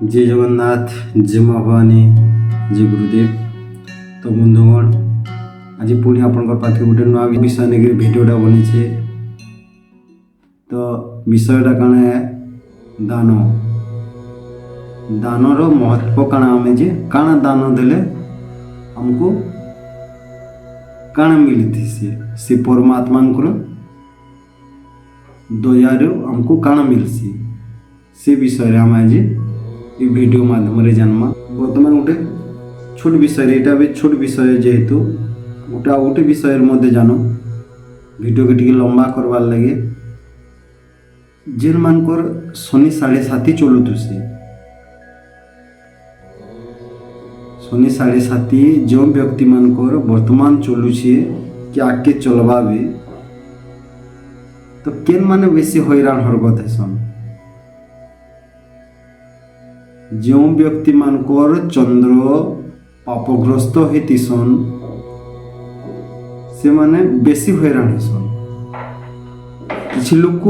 ଜୟ ଜଗନ୍ନାଥ, ଜୟ ମା ଭବାନୀ, ଜୟ ଗୁରୁଦେବ। ତ ବନ୍ଧୁଗଣ, ଆଜି ପୁଣି ଆପଣଙ୍କ ପାଖେ ଗୋଟେ ନୂଆ ବିଷୟ ନେଇକରି ଭିଡ଼ିଓଟା ବନେଇଛେ। ତ ବିଷୟଟା କାଣା ହେ? ଦାନ। ଦାନର ମହତ୍ଵ କାଣା, ଆମେ ଯେ କାଣା ଦାନ ଦେଲେ ଆମକୁ କାଣା ମିଳିଥିସି, ସେ ପରମାତ୍ମାଙ୍କର ଦୟାରୁ ଆମକୁ କାଣା ମିଲ୍ସି, ସେ ବିଷୟରେ ଆମେ ଆଜି ଏ ଭିଡ଼ିଓ ମାଧ୍ୟମରେ ଜାନମା। ବର୍ତ୍ତମାନ ଗୋଟେ ଛୋଟ ବିଷୟରେ, ଏଇଟା ବି ଛୋଟ ବିଷୟ ଯେହେତୁ, ଗୋଟେ ଆଉ ଗୋଟେ ବିଷୟରେ ମଧ୍ୟ ଜାନୁ। ଭିଡ଼ିଓକେ ଟିକେ ଲମ୍ବା କରବାର୍ ଲାଗି, ଯେନ୍ମାନଙ୍କର ଶନି ସାଢ଼େ ସାତି ଚଲୁଥିସି, ଶନି ସାଢ଼େ ସାତି ଯେଉଁ ବ୍ୟକ୍ତିମାନଙ୍କର ବର୍ତ୍ତମାନ ଚଲୁଛେ କି ଆଗକେ ଚଲବା ବି, ତ କେନ୍ ମାନେ ବେଶୀ ହଇରାଣ ହରକତ ହେସନ୍? ଯେଉଁ ବ୍ୟକ୍ତିମାନଙ୍କର ଚନ୍ଦ୍ର ପାପଗ୍ରସ୍ତ ହେଇଥିସନ୍, ସେମାନେ ବେଶୀ ହଇରାଣ ହେସନ୍। କିଛି ଲୋକ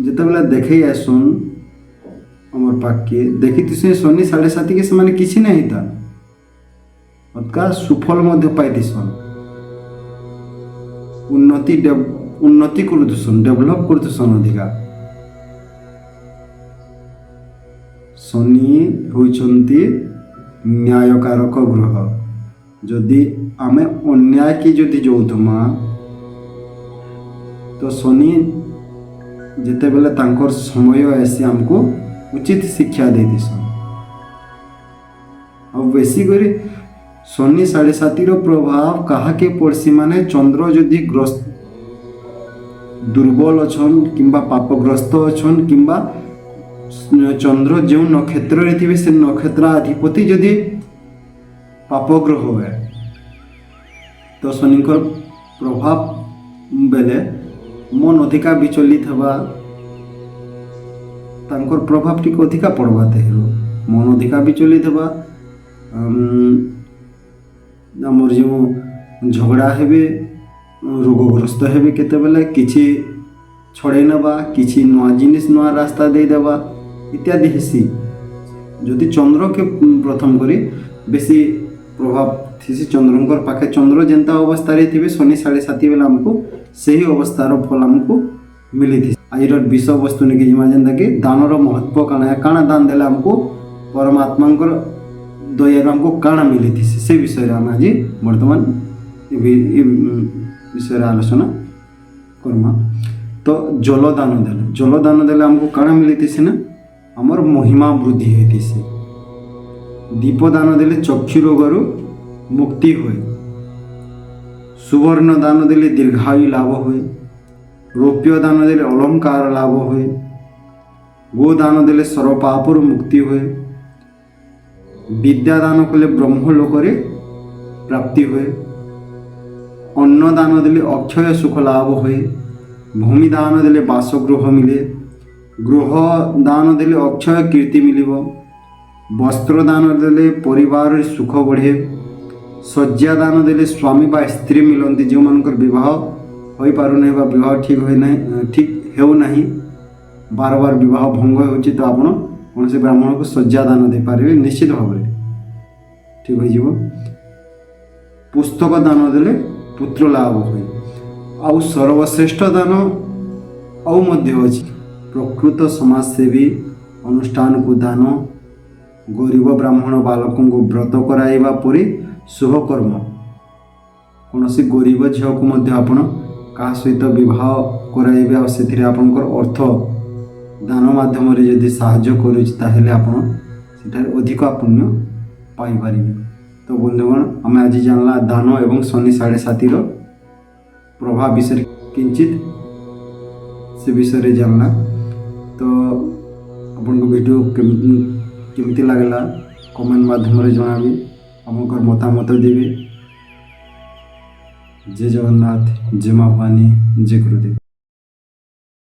ଯେତେବେଳେ ଦେଖେଇ ଆସନ୍ ଆମର୍ ପାଖକେ, ଦେଖିଥିସୁଁ ଶନି ସାଢ଼େ ସାତିକେ ସେମାନେ କିଛି ନାଇଁ ହେଇତାନ୍, ଅଧିକା ସୁଫଳ ମଧ୍ୟ ପାଇଥିସନ୍, ଉନ୍ନତି କରୁଥିସନ୍, ଡେଭଲପ୍ କରୁଥିସନ୍ ଅଧିକା। ଶନି ହେଉଛନ୍ତି ନ୍ୟାୟକାରକ ଗ୍ରହ। ଯଦି ଆମେ ଅନ୍ୟାୟକି ଯଦି ଯାଉଥିମା, ତ ଶନି ଯେତେବେଲେ ତାଙ୍କର ସମୟ ଆସି ଆମକୁ ଉଚିତ ଶିକ୍ଷା ଦେଇଥିସନ୍। ଆଉ ବେଶୀ କରି ଶନି ସାଢ଼େ ସାତିର ପ୍ରଭାବ କାହାକେ ପଡ଼୍ସି, ମାନେ ଚନ୍ଦ୍ର ଯଦି ଗ୍ରସ୍ତ ଦୁର୍ବଳ ଅଛନ୍ କିମ୍ବା ପାପଗ୍ରସ୍ତ ଅଛନ୍, କିମ୍ବା ଚନ୍ଦ୍ର ଯେଉଁ ନକ୍ଷତ୍ରରେ ଥିବେ, ସେ ନକ୍ଷତ୍ରାଧିପତି ଯଦି ପାପଗ୍ରହ ହୁଏ, ତ ଶନିଙ୍କର ପ୍ରଭାବ ବେଲେ ମନ ଅଧିକା ବିଚଳିତ ହେବା, ତାଙ୍କର ପ୍ରଭାବ ଟିକେ ଅଧିକା ପଡ଼ବା। ତେହେରୁ ମନ ଅଧିକା ବିଚଳିତ ହେବା, ଆମର ଯେଉଁ ଝଗଡ଼ା ହେବେ, ରୋଗଗ୍ରସ୍ତ ହେବେ, କେତେବେଲେ କିଛି ଛଡ଼େଇ ନେବା, କିଛି ନୂଆ ଜିନିଷ ନୂଆ ରାସ୍ତା ଦେଇଦେବା ଇତ୍ୟାଦି ହେସି। ଯଦି ଚନ୍ଦ୍ରକେ ପ୍ରଥମ କରି ବେଶୀ ପ୍ରଭାବ ଥିସି ଚନ୍ଦ୍ରଙ୍କର ପାଖେ, ଚନ୍ଦ୍ର ଯେନ୍ତା ଅବସ୍ଥାରେ ଥିବେ, ଶନି ସାଢ଼େ ସାତି ବେଲେ ଆମକୁ ସେହି ଅବସ୍ଥାର ଫଳ ଆମକୁ ମିଳିଥିସି। ଆଜିର ବିଷୟବସ୍ତୁ ନେଇକି ଯିମା, ଯେନ୍ତାକି ଦାନର ମହତ୍ଵ କାଣା, କାଣା ଦାନ ଦେଲେ ଆମକୁ ପରମାତ୍ମାଙ୍କର ଦୟାରୁ ଆମକୁ କାଣା ମିଳିଥିସି, ସେ ବିଷୟରେ ଆମେ ଆଜି ବର୍ତ୍ତମାନ ଏ ବିଷୟରେ ଆଲୋଚନା କର୍ମା। ତ ଜଳ ଦାନ ଦେଲେ, ଜଳ ଦାନ ଦେଲେ ଆମକୁ କାଣା ମିଳିଥିସି ନା, ଆମର ମହିମା ବୃଦ୍ଧି ହେଇଥିସି। ଦୀପ ଦାନ ଦେଲେ ଚକ୍ଷୁ ରୋଗରୁ ମୁକ୍ତି ହୁଏ। ସୁବର୍ଣ୍ଣ ଦାନ ଦେଲେ ଦୀର୍ଘାୟୁ ଲାଭ ହୁଏ। ରୌପ୍ୟ ଦାନ ଦେଲେ ଅଳଙ୍କାର ଲାଭ ହୁଏ। ଗୋଦାନ ଦେଲେ ସର୍ବପାପରୁ ମୁକ୍ତି ହୁଏ। ବିଦ୍ୟା ଦାନ କଲେ ବ୍ରହ୍ମଲୋକରେ ପ୍ରାପ୍ତି ହୁଏ। ଅନ୍ନ ଦାନ ଦେଲେ ଅକ୍ଷୟ ସୁଖ ଲାଭ ହୁଏ। ଭୂମି ଦାନ ଦେଲେ ବାସଗୃହ ମିଳେ। ଗୃହ ଦାନ ଦେଲେ ଅକ୍ଷୟ କୀର୍ତ୍ତି ମିଳିବ। ବସ୍ତ୍ର ଦାନ ଦେଲେ ପରିବାରରେ ସୁଖ ବଢ଼େ। ଶଯ୍ୟା ଦାନ ଦେଲେ ସ୍ୱାମୀ ବା ସ୍ତ୍ରୀ ମିଳନ୍ତି। ଯେଉଁମାନଙ୍କର ବିବାହ ହୋଇପାରୁନାହିଁ ବା ବିବାହ ଠିକ୍ ହୋଇନାହିଁ, ଠିକ୍ ହେଉନାହିଁ, ବାର ବାର ବିବାହ ଭଙ୍ଗ ହେଉଛି, ତ ଆପଣ କୌଣସି ବ୍ରାହ୍ମଣକୁ ଶଯ୍ୟା ଦାନ ଦେଇପାରିବେ, ନିଶ୍ଚିତ ଭାବରେ ଠିକ୍ ହୋଇଯିବ। ପୁସ୍ତକ ଦାନ ଦେଲେ ପୁତ୍ର ଲାଭ ହୁଏ। ଆଉ ସର୍ବଶ୍ରେଷ୍ଠ ଦାନ ଆଉ ମଧ୍ୟ ଅଛି। ପ୍ରକୃତ ସମାଜସେବୀ ଅନୁଷ୍ଠାନକୁ ଦାନ, ଗରିବ ବ୍ରାହ୍ମଣ ବାଲକଙ୍କୁ ବ୍ରତ କରାଇବା ପରି ଶୁଭ କର୍ମ। କୌଣସି ଗରିବ ଝିଅକୁ ମଧ୍ୟ ଆପଣ କାହା ସହିତ ବିବାହ କରାଇବେ ଆଉ ସେଥିରେ ଆପଣଙ୍କର ଅର୍ଥ ଦାନ ମାଧ୍ୟମରେ ଯଦି ସାହାଯ୍ୟ କରୁଛି, ତାହେଲେ ଆପଣ ସେଠାରେ ଅଧିକ ପୁଣ୍ୟ ପାଇପାରିବେ। ତ ବନ୍ଧୁଗଣ, ଆମେ ଆଜି ଜାଣିଲା ଦାନ ଏବଂ ଶନି ସାଢ଼େ ସାତିର ପ୍ରଭାବ ବିଷୟରେ, କିଞ୍ଚିତ ସେ ବିଷୟରେ ଜାଣିଲା। ତ ଆପଣଙ୍କୁ ଭିଡ଼ିଓ କେମିତି ଲାଗିଲା, କମେଣ୍ଟ ମାଧ୍ୟମରେ ଜଣାବେ, ଆପଣଙ୍କର ମତାମତ ଦେବେ। ଜୟ ଜଗନ୍ନାଥ, ଜୟ ମା ଭବାନୀ, ଜୟ ଗୁରୁଦେବ।